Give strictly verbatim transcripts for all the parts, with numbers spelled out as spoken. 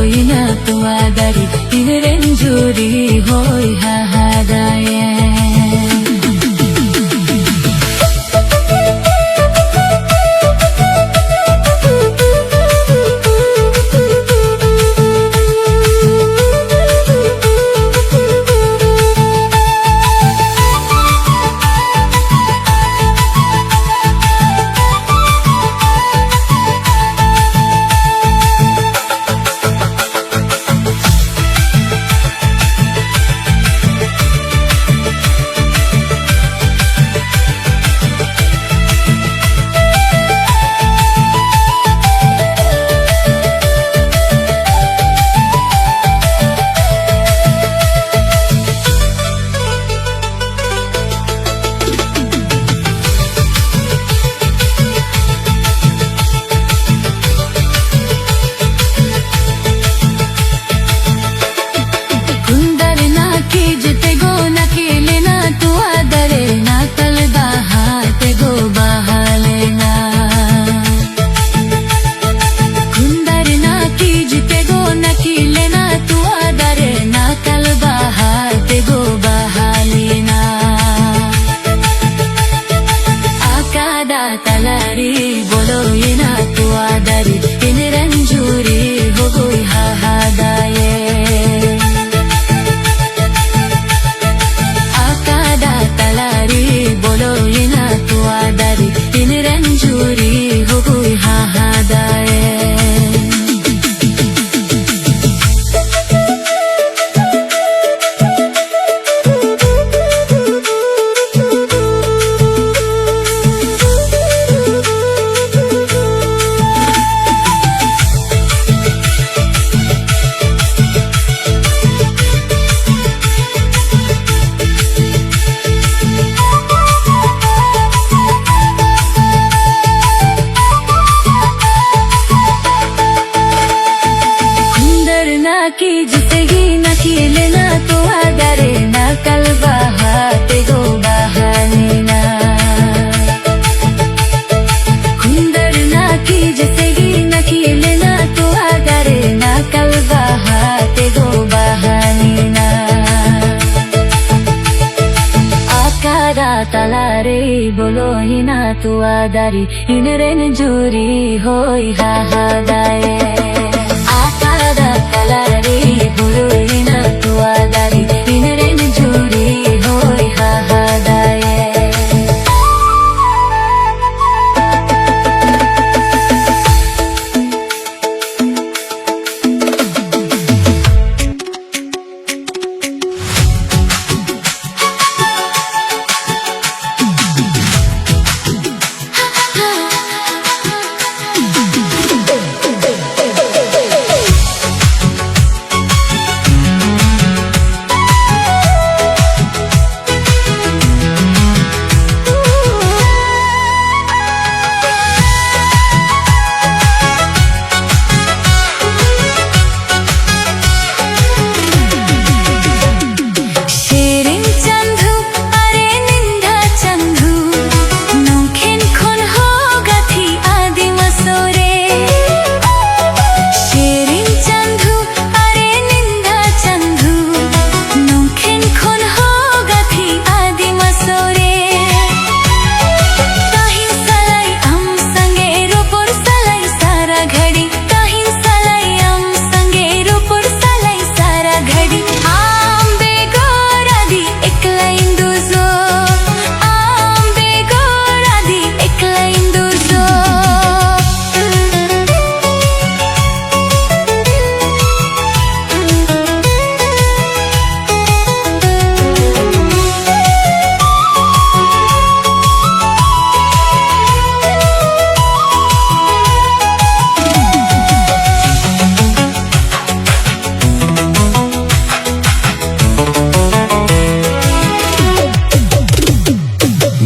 ᱤᱱᱟ ᱛᱚᱣᱟ ᱫᱟᱨᱮ ᱛᱤᱱ ᱨᱮᱱ ᱡᱩᱨᱤ ᱦᱚᱭ ᱦᱟᱦᱟᱫᱟᱭᱮ᱾ ᱠᱩᱱᱫᱟᱨ ᱱᱟᱠᱤ ᱡᱮᱛᱮ ᱜᱚ ᱱᱟᱠᱤ ᱞᱮᱱᱟ ᱛᱩᱣᱟ ᱫᱟᱨᱮ ᱱᱟ ᱛᱟᱞ ᱵᱟᱦᱟ ᱛᱮ ᱜᱚ ᱵᱟᱦᱟ ᱞᱮᱱᱟ᱾ ᱠᱩᱱᱫᱟᱨ ᱱᱟᱠᱤ ᱡᱮᱛᱮ ᱜᱚ ᱱᱟᱠᱤ ᱞᱮᱱᱟ ᱛᱩᱣᱟ ᱫᱟᱨᱮ ᱱᱟ ᱛᱟᱞ ᱵᱟᱦᱟ ᱛᱮ ᱜᱚ ᱵᱟᱦᱟ ᱞᱮᱱᱟ᱾ ᱟᱠᱟᱫᱟ ᱛᱟᱞᱟᱨᱤ ᱵᱚᱞᱚᱭᱮᱱᱟ ᱛᱚᱣᱟ ᱫᱟᱨᱮ ᱛᱤᱱ ᱨᱮᱱ ᱡᱩᱨᱤ ᱦᱚᱜᱚᱭ ᱦᱟᱦᱟᱫᱟᱭᱮ᱾ ᱟᱠᱟᱫᱟ ᱛᱟᱞᱟᱨᱤ ᱵᱚᱞᱚᱭᱮᱱᱟ ᱛᱚᱣᱟ ᱫᱟᱨᱮ ᱛᱤᱱ ᱨᱮᱱ ᱡᱩᱨᱤ ᱦᱚᱜᱚᱭ ᱦᱟᱦᱟᱫᱟᱭᱮ᱾ ᱠᱩᱱᱫᱟᱨ ᱱᱟᱠᱤ ᱡᱤᱛᱮᱜᱤ ᱱᱟᱠᱤ ᱞᱮᱱᱟ ᱛᱚᱣᱟ ᱫᱟᱨᱮ ᱱᱟ ᱠᱟᱞ ᱵᱟᱦᱟ ᱛᱮ ᱜᱚ ᱵᱟᱦᱟ ᱞᱮᱱᱟ᱾ ᱠᱩᱱᱫᱟᱨ ᱱᱟᱠᱤ ᱡᱤᱛᱮᱜᱤ ᱱᱟᱠᱤ ᱞᱮᱱᱟ ᱛᱚᱣᱟ ᱫᱟᱨᱮ ᱱᱟ ᱠᱟᱞ ᱛᱚᱣᱟ ᱫᱟᱨᱮ ᱤᱧ ᱨᱮᱱ ᱡᱩᱨᱤ ᱦᱚᱭ ᱦᱟᱦᱟᱫᱟᱭ᱾ ᱟᱠᱟᱫᱟ ᱛᱟᱞᱟᱨᱮ ᱵᱩᱨᱩᱭᱮᱱᱟ ᱛᱚᱣᱟ ᱫᱟᱨᱮ ᱤᱧ ᱨᱮᱱ ᱡᱩᱨᱤ ᱦᱚᱭ ᱦᱟᱦᱟᱫᱟᱭ᱾ ᱥᱮᱨᱮᱧ ᱪᱟᱸᱫᱚ ᱟᱨᱮ ᱱᱮᱸᱰᱟ ᱪᱟᱸᱫᱚ ᱱᱚᱝᱠᱮᱱ ᱠᱷᱚᱱ ᱦᱚᱸ ᱜᱟᱛᱷᱤ ᱟᱹᱫᱤᱢᱟ ᱥᱚᱨᱮ᱾ ᱥᱮᱨᱮᱧ ᱪᱟᱸᱫᱚ ᱟᱨᱮ ᱱᱮᱸᱰᱟ ᱪᱟᱸᱫᱚ ᱱᱚᱝᱠᱮᱱ ᱠᱷᱚᱱ ᱦᱚᱸ ᱜᱟᱛᱷᱤ ᱟᱹᱫᱤᱢᱟ ᱥᱚᱨᱮ᱾ ᱛᱟᱦᱮᱱ ᱥᱟᱞᱟᱭ ᱟᱢ ᱥᱟᱸᱜᱮ ᱨᱚᱯᱚᱲ ᱥᱟᱞᱟᱭ ᱥᱟᱨᱟ ᱜᱷᱟᱹᱲᱤ ᱛᱟᱦᱮᱱ ᱥᱟᱞᱟᱭ ᱟᱢ ᱥᱟᱸᱜᱮ ᱨᱚᱯᱚᱲ ᱥᱟᱞᱟᱭ ᱥᱟᱨᱟ ᱜᱷᱟᱹᱲᱤ ᱟᱢ ᱵᱮᱜᱚᱨ ᱟᱹᱫᱤ ᱮᱠᱞᱟᱧ ᱫᱩᱡᱚᱜ ᱟᱢ ᱵᱮᱜᱚᱨ ᱟᱹᱫᱤ ᱮᱠᱞᱟᱧ ᱫᱩᱡᱚᱜ᱾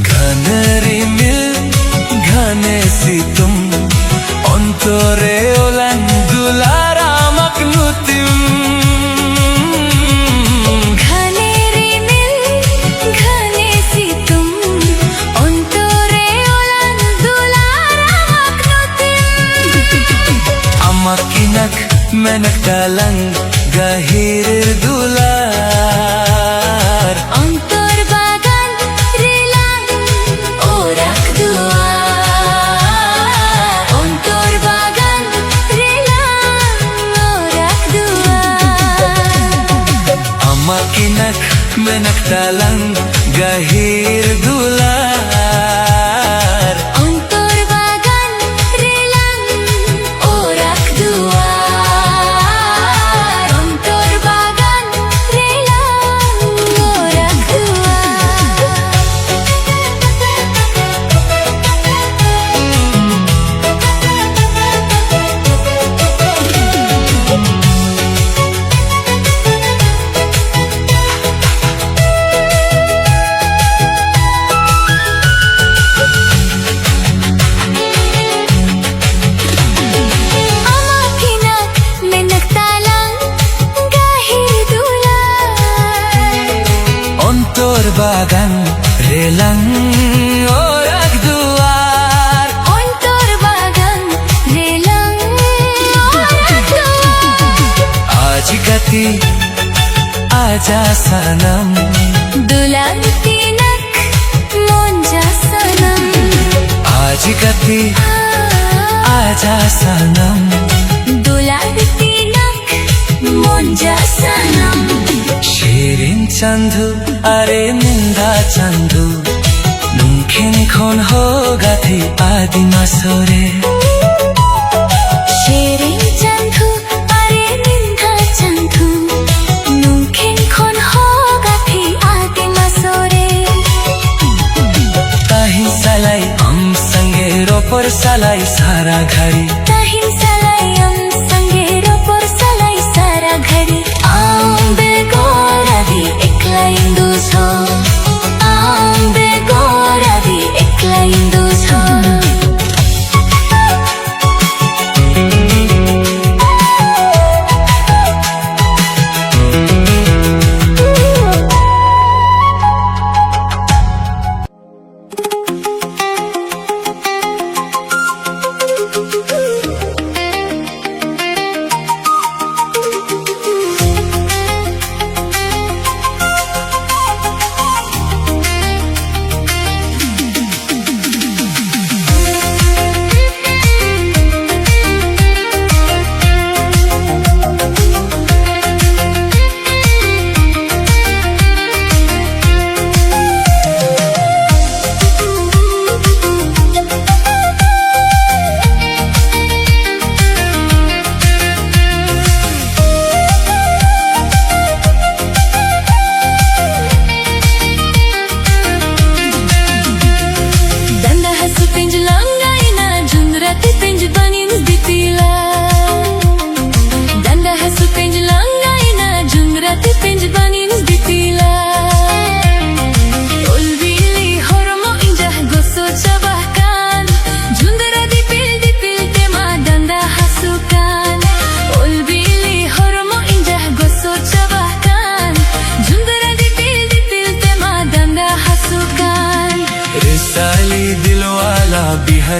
ᱜᱷᱟᱱᱮ ᱨᱤᱢᱤᱞ, ᱜᱷᱟᱱᱮ ᱥᱤᱛᱩᱝ, ᱚᱱᱛᱚᱨᱮ ᱚᱞᱟᱱ ᱫᱩᱞᱟᱨᱟᱢ ᱟᱠᱱᱩᱛᱤᱢ᱾ ᱜᱷᱟᱱᱮ ᱨᱤᱢᱤᱞ, ᱜᱷᱟᱱᱮ ᱥᱤᱛᱩᱝ, ᱚᱱᱛᱚᱨᱮ ᱚᱞᱟᱱ ᱫᱩᱞᱟᱨᱟᱢ ᱟᱠᱱᱩᱛᱤᱢ᱾ ᱟᱢᱟᱜ ᱠᱤᱱᱟᱠ ᱢᱮᱱᱟᱠ ᱛᱟᱞᱟᱝ ᱜᱟᱹᱦᱤᱨ ᱫᱩᱞᱟᱨ᱾ ᱚᱱᱛᱚᱨ ᱵᱟᱜᱟᱱ ᱨᱮᱞᱟᱝ ᱚᱨᱟᱠ ᱫᱩᱞᱟᱨ᱾ ᱟᱞᱟᱝ ᱜᱟᱹᱦᱤᱨ ᱫᱩᱞᱟᱹᱲ᱾ ᱚᱱᱛᱚᱨ ᱵᱟᱜᱟᱱ ᱨᱮᱞᱟᱝ ᱚᱨᱟᱜ ᱫᱩᱣᱟᱨ᱾ ᱚᱱᱛᱚᱨ ᱵᱟᱜᱟᱱ ᱨᱮᱞᱟᱝ ᱚᱨᱟᱜ ᱫᱩᱣᱟᱨ᱾ ᱟᱢᱟᱜ ᱠᱤᱱᱟᱜ ᱢᱮᱱᱟᱜ ᱛᱟᱞᱟᱝ ᱜᱟᱹᱦᱤᱨ ᱫᱩᱞᱟᱹᱲ᱾ ᱚᱱᱛᱚᱨ ᱵᱟᱜᱟᱱ ᱨᱮᱞᱟᱝ ᱚᱨᱟᱜ ᱫᱩᱣᱟᱨ᱾ ᱚᱱᱛᱚᱨ ᱵᱟᱜᱟᱱ ᱨᱮᱞᱟᱝ ᱚᱨᱟᱜ ᱫᱩᱣᱟᱨ᱾ ᱟᱡ ᱜᱟᱛᱮ ᱟᱡᱟ ᱥᱟᱱᱟᱢ᱾ ᱫᱩᱞᱟᱹᱲ ᱛᱤᱱᱟᱹᱜ ᱢᱚᱱᱡᱟ ᱥᱟᱱᱟᱢ᱾ ᱟᱡ ᱜᱟᱛᱮ ᱟᱡᱟ ᱥᱟᱱᱟᱢ᱾ ᱫᱩᱞᱟᱹᱲ ᱛᱤᱱᱟᱹᱜ ᱢᱚᱱᱡᱟ ᱥᱟᱱᱟᱢ᱾ ᱥᱮᱨᱮᱧ ᱪᱟᱸᱫᱚ ᱟᱨᱮ ᱢᱮᱱᱫᱟ ᱪᱟᱸᱫᱚ, ᱱᱩᱝᱠᱤᱱ ᱠᱷᱚᱱ ᱦᱚᱸ ᱜᱟᱛᱮ ᱟᱹᱫᱤᱢᱟ ᱥᱚᱨᱮ᱾ ᱥᱮᱨᱮᱧ ᱪᱟᱸᱫᱚ ᱟᱨᱮ ᱢᱮᱱᱫᱟ ᱪᱟᱸᱫᱚ, ᱱᱩᱝᱠᱤᱱ ᱠᱷᱚᱱ ᱦᱚᱸ ᱜᱟᱛᱮ ᱟᱹᱫᱤᱢᱟ ᱥᱚᱨᱮ᱾ ᱛᱟᱦᱮᱱ ᱥᱟᱞᱟᱭ ᱟᱢ ᱥᱟᱸᱜᱮ ᱨᱚᱯᱚᱲ ᱥᱟᱞᱟᱭ ᱥᱟᱨᱟ ᱜᱷᱟᱹᱲᱤ᱾ ᱛᱟᱦᱮᱱ ᱥᱟᱞᱟᱭ ᱟᱢ ᱥᱟᱸᱜᱮ ᱨᱚᱯᱚᱲ ᱥᱟᱞᱟᱭ ᱥᱟᱨᱟ ᱜᱷᱟᱹᱲᱤ᱾ ᱟᱢ ᱵᱮᱜᱚᱨ ᱟᱹᱰᱤ ᱮᱠᱞᱟᱧ ᱵᱩᱡᱷᱟᱹᱣ᱾ ᱟᱢ ᱵᱮᱜᱚᱨ ᱟᱹᱰᱤ ᱮᱠᱞᱟᱧ ᱵᱩᱡᱷᱟᱹᱣ᱾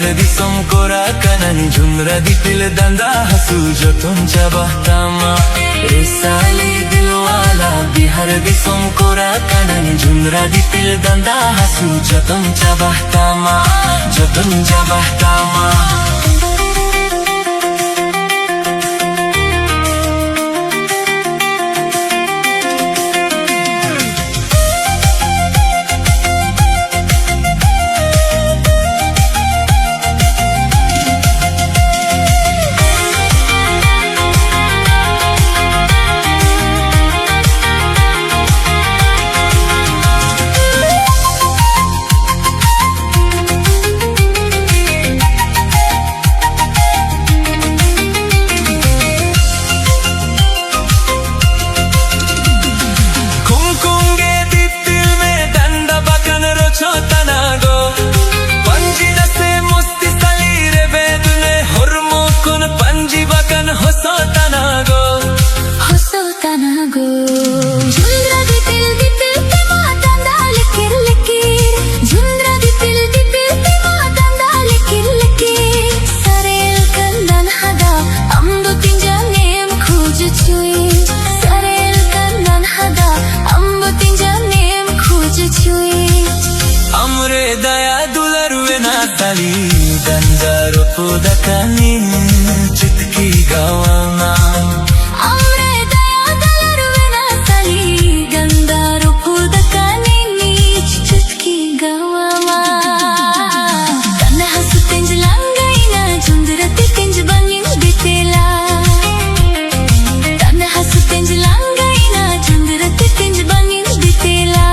ᱫᱤᱥᱚᱢ ᱠᱚᱨᱟ ᱠᱟᱱᱟᱧ, ᱡᱩᱱᱫᱽᱨᱟ ᱫᱤᱯᱤᱞ ᱰᱟᱸᱰᱟ ᱦᱟᱹᱥᱩ ᱡᱚᱛᱚᱱ ᱪᱟᱵᱟ ᱛᱟᱢᱟ᱾ ᱮ ᱥᱟᱞᱤ ᱫᱤᱞᱣᱟᱞᱟ, ᱵᱤᱦᱟᱨ ᱫᱤᱥᱚᱢ ᱠᱚᱨᱟ ᱠᱟᱱᱟᱧ, ᱡᱩᱱᱫᱽᱨᱟ ᱫᱤᱯᱤᱞ ᱰᱟᱸᱰᱟ ᱦᱟᱹᱥᱩ ᱡᱚᱛᱚᱱ ᱪᱟᱵᱟ ᱛᱟᱢᱟ, ᱡᱚᱛᱚᱱ ᱪᱟᱵᱟ ᱛᱟᱢᱟ᱾ ᱠᱩᱢᱠᱩᱢ ᱜᱮ ᱫᱤᱯᱤᱞ ᱢᱮ, ᱰᱟᱸᱰᱟ ᱵᱟᱜᱟᱱ ᱨᱚᱪᱚ ᱛᱟᱱᱟ ᱜᱚ᱾ ᱯᱟᱹᱧᱡᱤ ᱱᱟᱥᱮ ᱢᱚᱥᱛᱤ ᱥᱟᱞᱤ ᱨᱮᱵᱮᱫ ᱢᱮ, ᱦᱚᱲᱢᱚ ᱠᱷᱚᱱ ᱯᱟᱹᱧᱡᱤ ᱵᱟᱜᱟᱱ ᱦᱚᱥᱚ ᱛᱟᱱᱟ ᱜᱚ᱾ ᱦᱚᱥᱚ ᱛᱟᱱᱟ ᱜᱚ᱾ ᱡᱩᱱᱫᱽᱨᱟ ᱫᱤᱯᱤᱞ ᱫᱤᱯᱤᱞ ᱛᱮᱢᱟ ᱰᱟᱸᱰᱟ ᱞᱤᱠᱤᱨ ᱞᱤᱠᱤᱨ᱾ ᱡᱩᱱᱫᱽᱨᱟ ᱫᱤᱯᱤᱞ ᱫᱤᱯᱤᱞ ᱛᱮᱢᱟ ᱰᱟᱸᱰᱟ ᱞᱤᱠᱤᱨ ᱞᱤᱠᱤᱨ᱾ ᱥᱟᱨᱮᱞ ᱠᱟᱱᱫᱟᱱ ᱦᱟᱫᱟ, ᱟᱢ ᱫᱚ ᱛᱤᱧ ᱡᱟᱱᱮᱢ ᱠᱷᱩᱡ ᱪᱩᱭ᱾ ᱥᱟᱨᱮᱞ ᱠᱟᱱᱫᱟᱱ ᱦᱟᱫᱟ, ᱟᱢ ᱫᱚ ᱛᱤᱧ ᱡᱟᱱᱮᱢ ᱠᱷᱩᱡ ᱪᱩᱭ᱾ ᱟᱢᱨᱮ ᱫᱟᱭᱟ ᱫᱩᱞᱟᱹᱲ ᱣᱮᱱᱟ ᱛᱟᱞᱤ, ᱰᱟᱸᱰᱟ ᱨᱚᱯᱩᱫ ᱟᱠᱟᱱᱤᱧ ᱪᱩᱴᱠᱤ ᱜᱟᱣᱟᱢᱟ᱾ ᱟᱢᱨᱮ ᱫᱟᱭᱟ ᱫᱩᱞᱟᱹᱲ ᱣᱮᱱᱟ ᱛᱟᱞᱤ, ᱰᱟᱸᱰᱟ ᱨᱚᱯᱩᱫ ᱟᱠᱟᱱᱤᱧ ᱪᱩᱴᱠᱤ ᱜᱟᱣᱟᱢᱟ᱾ ᱰᱟᱸᱰᱟ ᱦᱟᱹᱥᱩ ᱛᱮᱧ ᱞᱟᱸᱜᱟᱭᱮᱱᱟ, ᱡᱩᱱᱫᱽᱨᱟ ᱫᱤᱯᱤᱞ ᱛᱮᱧ ᱵᱟᱝ ᱤᱧ ᱵᱤᱛᱮᱞᱟ᱾ ᱰᱟᱸᱰᱟ ᱦᱟᱹᱥᱩ ᱛᱮᱧ ᱞᱟᱸᱜᱟᱭᱮᱱᱟ, ᱡᱩᱱᱫᱽᱨᱟ ᱫᱤᱯᱤᱞ ᱛᱮᱧ ᱵᱟᱝ ᱤᱧ ᱵᱤᱛᱮᱞᱟ᱾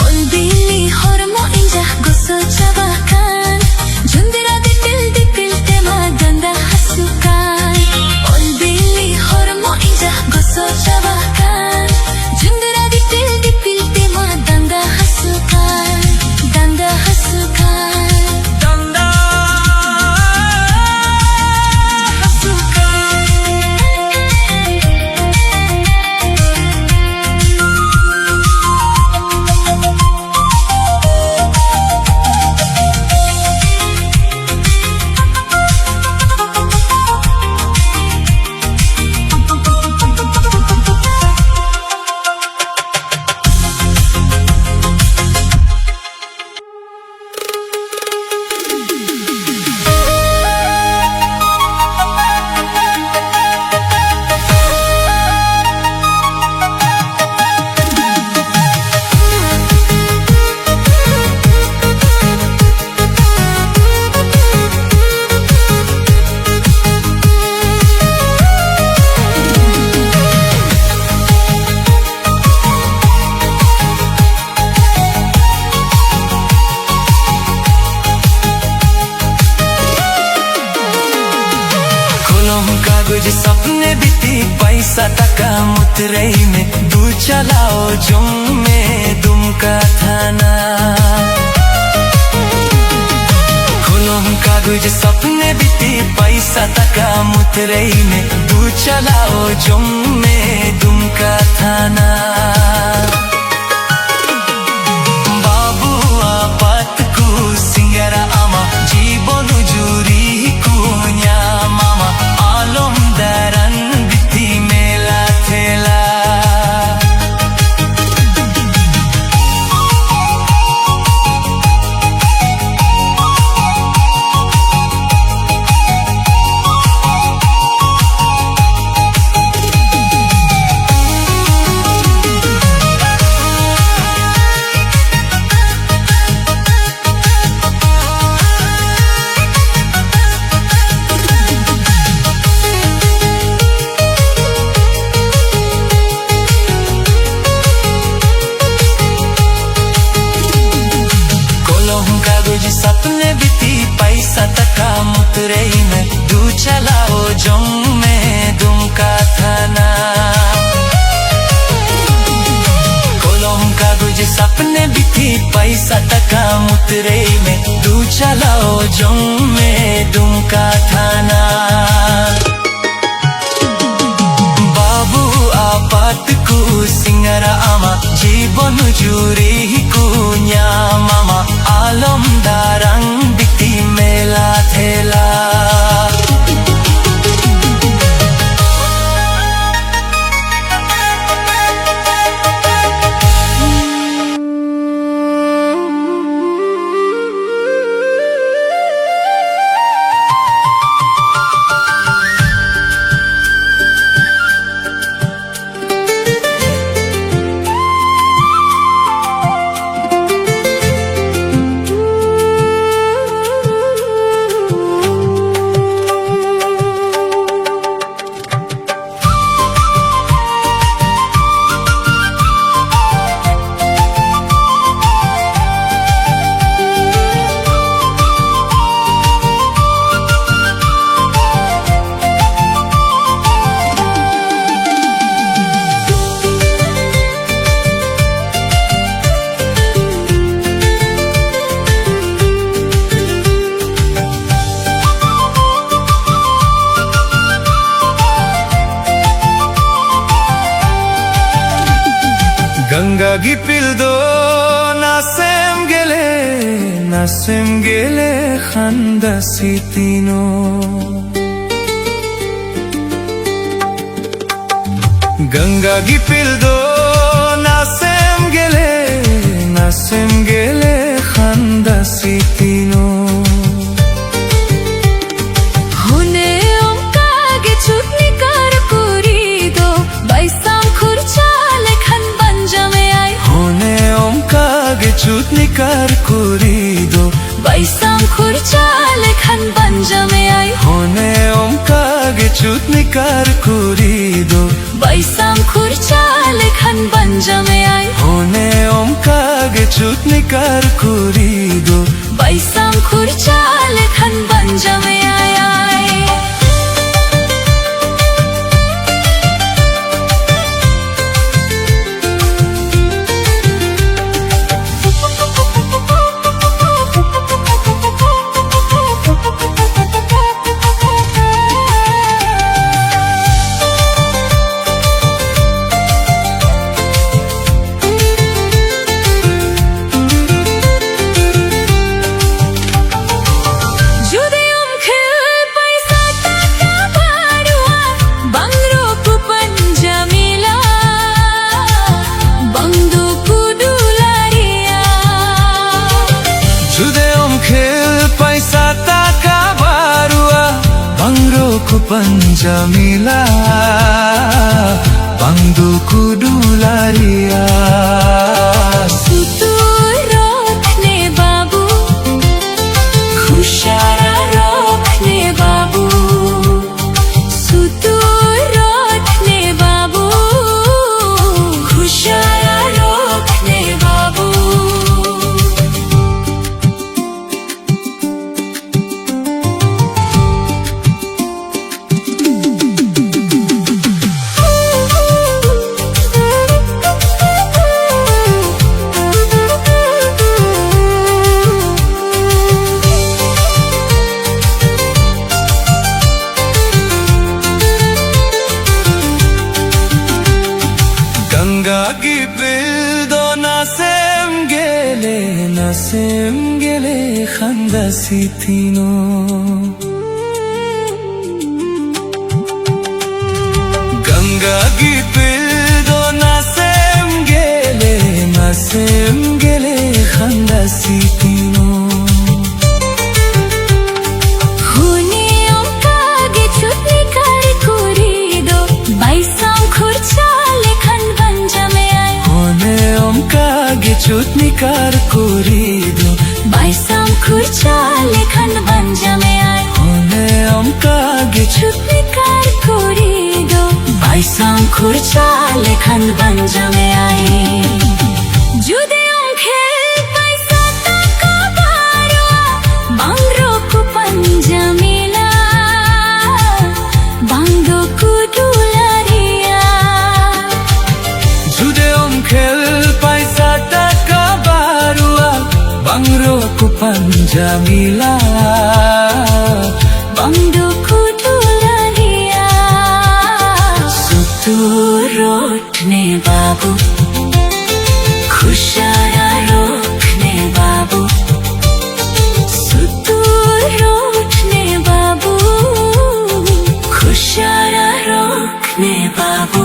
ᱚᱞ ᱵᱤᱞᱤ ᱦᱚᱲᱢᱚ ᱤᱧ ᱡᱟᱦᱟᱸ ᱜᱚᱥᱚ ᱪᱟᱵᱟ ᱠᱟᱱ, ᱡᱩᱱᱫᱽᱨᱟ ᱫᱤᱯᱤᱞ ᱫᱤᱯᱤᱞ ᱛᱮᱢᱟ ᱰᱟᱸᱰᱟ ᱦᱟᱹᱥᱩ ᱠᱟᱱ᱾ ᱠᱩᱡ ᱥᱟᱯᱱᱮ ᱵᱤᱛᱤ ᱯᱟᱭᱥᱟ ᱴᱟᱠᱟ ᱢᱩᱛᱨᱟᱹᱭ ᱢᱮ, ᱫᱩ ᱪᱟᱞᱟᱣ ᱡᱚᱝ ᱢᱮ ᱫᱩᱢᱠᱟ ᱛᱷᱟᱱᱟ᱾ ᱠᱚᱞᱚᱢ ᱠᱟᱜᱚᱡᱽ ᱥᱟᱯᱱᱮ ᱵᱤᱛᱤ ᱯᱟᱭᱥᱟ ᱴᱟᱠᱟ ᱢᱩᱛᱨᱟᱹᱭ ᱢᱮ, ᱫᱩ ᱪᱟᱞᱟᱣ ᱡᱚᱝ ᱢᱮ ᱫᱩᱢᱠᱟ ᱛᱷᱟᱱᱟ᱾ ᱵᱟᱹᱵᱩ ᱟᱯᱟᱛ ᱠᱚ ᱥᱤᱸᱜᱟᱨᱟ ᱟᱢᱟ, ᱡᱤᱵᱚᱱ ᱡᱩᱨᱤ ᱠᱚ ᱧᱟᱢᱟᱢᱟ, ᱟᱞᱚᱢ ᱫᱟᱨᱟᱱ ᱵᱤᱛᱤ ᱢᱮᱞᱟ ᱛᱷᱮᱞᱟ᱾ ᱠᱚᱞᱚᱢ ᱠᱟᱜᱚᱡᱽ ᱥᱟᱯᱱᱮ ᱵᱤᱛᱤ ᱯᱟᱭᱥᱟ ᱴᱟᱠᱟ ᱢᱩᱛᱨᱟᱹᱭ ᱢᱮ, ᱫᱩ ᱪᱟᱞᱟᱣ ᱡᱚᱝ ᱢᱮ ᱫᱩᱢᱠᱟ ᱛᱷᱟᱱᱟ᱾ ᱠᱚᱞᱚᱢ ᱠᱟᱜᱚᱡᱽ ᱥᱟᱯᱱᱮ ᱵᱤᱛᱤ ᱯᱟᱭᱥᱟ ᱴᱟᱠᱟ ᱢᱩᱛᱨᱟᱹᱭ ᱢᱮ, ᱫᱩ ᱪᱟᱞᱟᱣ ᱡᱚᱝ ᱢᱮ ᱫᱩᱢᱠᱟ ᱛᱷᱟᱱᱟ᱾ ᱵᱟᱹᱵᱩ ᱟᱯᱟᱛ ᱠᱚ ᱥᱤᱸᱜᱟᱨᱟ ᱟᱢᱟ, ᱡᱤᱵᱚᱱ ᱡᱩᱨᱤ ᱠᱚ ᱧᱟᱢᱟᱢᱟ, ᱟᱞᱚᱢ ᱫᱟᱨᱟᱝ ᱵᱤᱛᱤ ᱢᱮᱞᱟ ᱛᱷᱮᱞᱟ᱾ ᱜᱤᱯᱤᱞ ᱫᱚ ᱱᱟᱥᱮᱢ ᱜᱮᱞᱮ, ᱱᱟᱥᱮᱢ ᱜᱮᱞᱮ ᱠᱷᱟᱱ ᱫᱟᱥᱤ ᱛᱤᱱᱚ᱾ ᱜᱟᱝᱜᱟ ᱜᱤᱯᱤᱞ ᱫᱚ ᱱᱟᱥᱮᱢ ᱜᱮᱞᱮ, ᱱᱟᱥᱮᱢ ᱜᱮᱞᱮ ᱠᱷᱟᱱ ᱫᱟᱥᱤ ᱛᱤᱱᱚ᱾ ᱦᱚᱱᱮ ᱚᱱᱠᱟ ᱜᱮ ᱪᱷᱩᱴᱱᱤᱠᱟᱨ ᱠᱩᱲᱤ ᱫᱚ ᱵᱟᱭᱥᱟᱢ ᱠᱷᱩᱨᱪᱟ ᱞᱮᱠᱷᱟᱱ ᱵᱟᱝ ᱡᱟᱢᱮᱭᱟᱭ᱾ ᱦᱚᱱᱮ ᱚᱱᱠᱟ ᱜᱮ ᱪᱷᱩᱴᱱᱤᱠᱟᱨ ᱠᱩᱲᱤ ᱫᱚ ᱵᱟᱭᱥᱟᱢ ᱠᱷᱩᱨᱪᱟ ᱞᱮᱠᱷᱟᱱ ᱵᱟᱝ ᱡᱟᱢᱮᱭᱟᱭ᱾ ᱦᱚᱱᱮ ᱚᱱᱠᱟ ᱜᱮ ᱪᱷᱩᱴᱱᱤᱠᱟᱨ ᱠᱩᱲᱤ ᱫᱚ ᱵᱟᱭᱥᱟᱢ ᱠᱷᱩᱨᱪᱟ ᱞᱮᱠᱷᱟᱱ ᱵᱟᱝ ᱡᱟᱢᱮᱭᱟᱭ᱾ ᱦᱚᱱᱮ ᱚᱱᱠᱟ ᱜᱮ ᱪᱷᱩᱴᱱᱤᱠᱟᱨ ᱠᱩᱲᱤ ᱫᱚ ᱵᱟᱭᱥᱟᱢ ᱠᱷᱩᱨᱪᱟ ᱞᱮᱠᱷᱟᱱ ᱵᱟᱝ ᱡᱟᱢᱮᱭᱟᱭ᱾ ᱡᱩᱫᱤ ᱩᱱᱠᱷᱤᱞ ᱯᱟᱭᱥᱟ ᱴᱟᱠᱟ ᱵᱟᱹᱱᱩᱜᱼᱟ, ᱵᱟᱝ ᱨᱚᱠᱩ ᱯᱟᱧᱡᱟ ᱢᱮᱞᱟ, ᱵᱟᱝ ᱫᱚᱠᱚ ᱫᱩᱞᱟᱨᱤᱭᱟ᱾ ᱡᱩᱫᱤ ᱩᱱᱠᱷᱤᱞ ᱯᱟᱭᱥᱟ ᱴᱟᱠᱟ ᱵᱟᱹᱱᱩᱜᱼᱟ, ᱵᱟᱝ ᱨᱚᱠᱩ ᱯᱟᱧᱡᱟ ᱢᱮᱞᱟ, ᱵᱟᱝ ᱫᱚᱠᱚ ᱫᱩᱞᱟᱨᱤᱭᱟ᱾ ᱥᱩᱛᱩᱨ ᱨᱚᱠᱷ ᱱᱮ ᱵᱟᱹᱵᱩ, ᱠᱷᱩᱥᱟᱨᱟ ᱨᱚᱠᱷ ᱱᱮ ᱵᱟᱹᱵᱩ, ᱥᱩᱛᱩᱨ ᱨᱚᱠᱷ ᱱᱮ ᱵᱟᱹᱵᱩ, ᱠᱷᱩᱥᱟᱨᱟ ᱨᱚᱠᱷ ᱱᱮ ᱵᱟᱹᱵᱩ᱾ ᱥᱤᱛᱤᱱᱚ᱾ ᱜᱟᱝᱜᱟ ᱜᱤᱯᱤᱞ ᱫᱚ ᱱᱟᱥᱮᱢ ᱜᱮᱞᱮ, ᱱᱟᱥᱮᱢ ᱜᱮᱞᱮ ᱠᱷᱟᱱ ᱫᱟ ᱥᱤᱛᱤᱱᱚ᱾ ᱦᱩᱱᱤ ᱚᱱᱠᱟ ᱜᱮ ᱪᱷᱩᱴᱱᱤ ᱠᱟᱨ ᱠᱩᱲᱤ ᱫᱚ ᱵᱟᱭᱥᱟᱢ ᱠᱷᱩᱨᱪᱟ ᱞᱮᱠᱷᱟᱱ ᱵᱟᱝ ᱡᱟᱢᱮᱭᱟᱭ᱾ ᱦᱩᱱᱤ ᱚᱱᱠᱟ ᱜᱮ ᱪᱷᱩᱴᱱᱤ ᱠᱟᱨ ᱠᱩᱲᱤ ᱫᱚ ᱵᱟᱭᱥᱟᱢ ᱠᱷᱩᱨᱪᱟ ᱞᱮᱠᱷᱟᱱ ᱵᱟᱝ ᱡᱟᱢᱮᱭᱟᱭ᱾ ᱦᱩᱱᱤ ᱚᱱᱠᱟ ᱜᱮ ᱪᱷᱩᱴᱱᱤ ᱠᱟᱨ ᱠᱩᱲᱤ ᱫᱚ ᱵᱟᱭᱥᱟᱢ ᱠᱷᱩᱨᱪᱟ ᱞᱮᱠᱷᱟᱱ ᱵᱟᱝ ᱡᱟᱢᱮᱭᱟᱭ᱾ ᱡᱩᱫᱤ ᱩᱱᱠᱷᱮ ᱯᱟᱭᱥᱟ ᱴᱟᱠᱟ ᱵᱟᱹᱨᱩᱣᱟ ᱵᱟᱝ ᱨᱚᱠᱚ ᱯᱟᱸᱡᱟ ᱢᱮᱞᱟ ᱵᱟᱝ ᱫᱚ ᱠᱩᱰᱩᱞᱟᱨᱤᱭᱟ᱾ ᱡᱩᱫᱤ ᱩᱱᱠᱷᱮ ᱯᱟᱭᱥᱟ ᱴᱟᱠᱟ ᱵᱟᱹᱨᱩᱣᱟ ᱵᱟᱝ ᱨᱚᱠᱚ ᱯᱟᱸᱡᱟ ᱢᱮᱞᱟ ᱵᱟᱝ ᱫᱚ ᱠᱩᱰᱩᱞᱟᱨᱤᱭᱟ᱾ ᱥᱩᱛᱩᱨ ᱨᱚᱴ ᱱᱮ ᱵᱟᱵᱩ, ᱠᱷᱩᱥᱟᱨᱟ ᱨᱚᱠᱷ ᱱᱮ ᱵᱟᱵᱩ, ᱥᱩᱛᱩᱨ ᱨᱚᱴ ᱱᱮ ᱵᱟᱵᱩ, ᱠᱷᱩᱥᱟᱨᱟ ᱨᱚᱠᱷ ᱱᱮ ᱵᱟᱵᱩ᱾